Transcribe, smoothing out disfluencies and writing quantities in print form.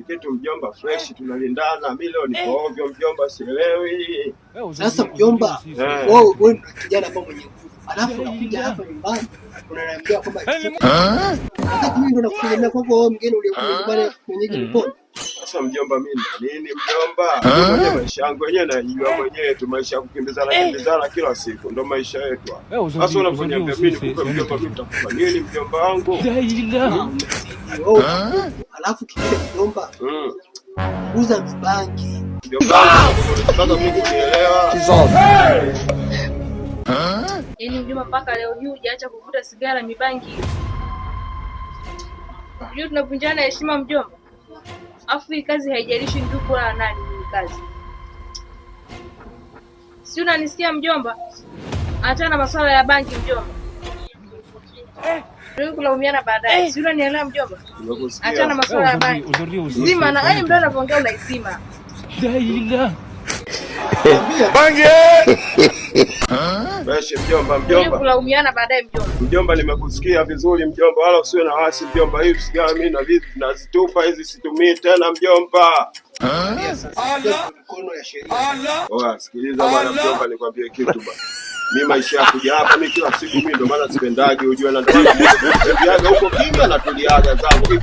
Kitu mjomba fresh, tunalindana. Mimi leo niko ovyo mjomba, sielewi. Sasa mjomba, wewe ndio kijana ambao mwenye nguvu, alafu unakuja hapa nyumbani unaniambia kwamba wakati mimi ndo nakutegemea kwako wewe, mgeni uliyekuja nyumbani mwenyeji mkono. Sasa mjomba, mimi na nini mjomba? Mimi mwenyewe maisha yangu wenyewe najua mwenyewe tu, maisha ya kukimbizana kimbizana kila siku ndo maisha yetu haya. Sasa unavyoniambia mimi nikupe mjomba, mimi nitakupa nini mjomba wangu? Wewe una nguvu, alafu kingine mjomba, uza mibangi. Mjomba wangu, mpaka mimi kunielewa. Yaani mjomba, mpaka leo hii hujaacha kuvuta sigara, mibangi. Unajua tunavunjana heshima mjomba. Afu hii kazi haijalishi ndugu wala nani, hii kazi. Si unanisikia mjomba? Achana na masuala ya bangi mjomba. Ndio kulaumiana baadaye. Si unanielewa mjomba? Nimekusikia. Achana na masuala ya bangi. Zima na yaani mdo anapoongea unaizima. Bangi! Fresh mjomba, Ndio mjomba. kulaumiana baadaye mjomba. Mjomba, nimekusikia vizuri mjomba, wala usiwe na wasi mjomba. Hivi sigara mimi na vitu nazitupa hizi, situmii tena mjomba. Sasa mikono ya sheria. Oya, sikiliza bwana mjomba, nikwambie kitu bwana. Mi maisha ya kuja hapa mi kila siku mi ndo maana sipendagi ujue, na ndo maana tuliaga huko kimya na tuliaga zangu.